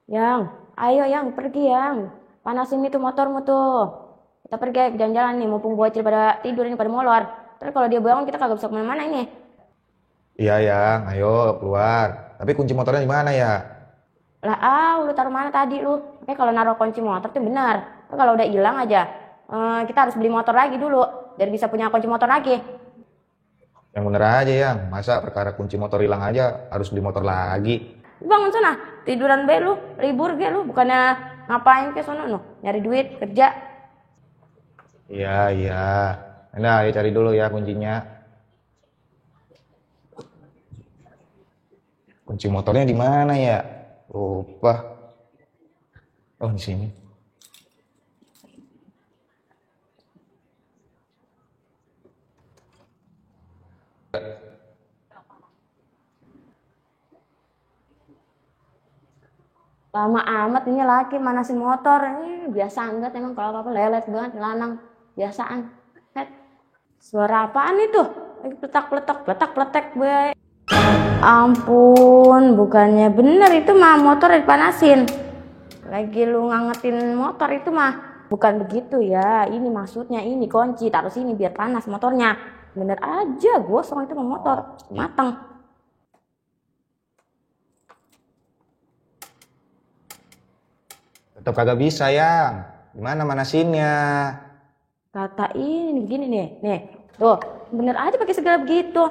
Yang, ayo yang pergi yang. Panasin itu motormu tuh. Kita pergi ayo jalan-jalan nih, mumpung bocil pada tidur ini pada molor. Terus kalau dia bangun kita kagak bisa kemana-mana ini. Iya yang, ayo keluar. Tapi kunci motornya di mana ya? Lah lu taruh mana tadi lu? Oke kalau naruh kunci motor tuh benar. Tapi kalau udah hilang aja, kita harus beli motor lagi dulu. Biar bisa punya kunci motor lagi. Yang bener aja yang, masa perkara kunci motor hilang aja harus beli motor lagi? Bangun sana, tiduran be lu, libur ge lu, bukannya ngapain ke sono nu, nyari duit, kerja. Iya, iya. Nah, ayo cari dulu ya kuncinya. Kunci motornya di mana ya? Lupa. Oh, di sini. Lama amat ini laki manasin motor. Ini biasa banget emang kalau apa-apa lelet banget lanang. Biasaan. Het. Suara apaan itu? Lagi pletak-pletak, pletak-pletek be. Ampun, bukannya bener itu mah motor dipanasin. Lagi lu ngangetin motor itu mah. Bukan begitu ya. Ini maksudnya ini kunci taruh sini biar panas motornya. Bener aja gosong itu mah motor. Mateng. Tetap kagak bisa yang. Gimana manasinnya? Kata ini begini nih. Nih. Tuh, bener aja pakai segala begitu.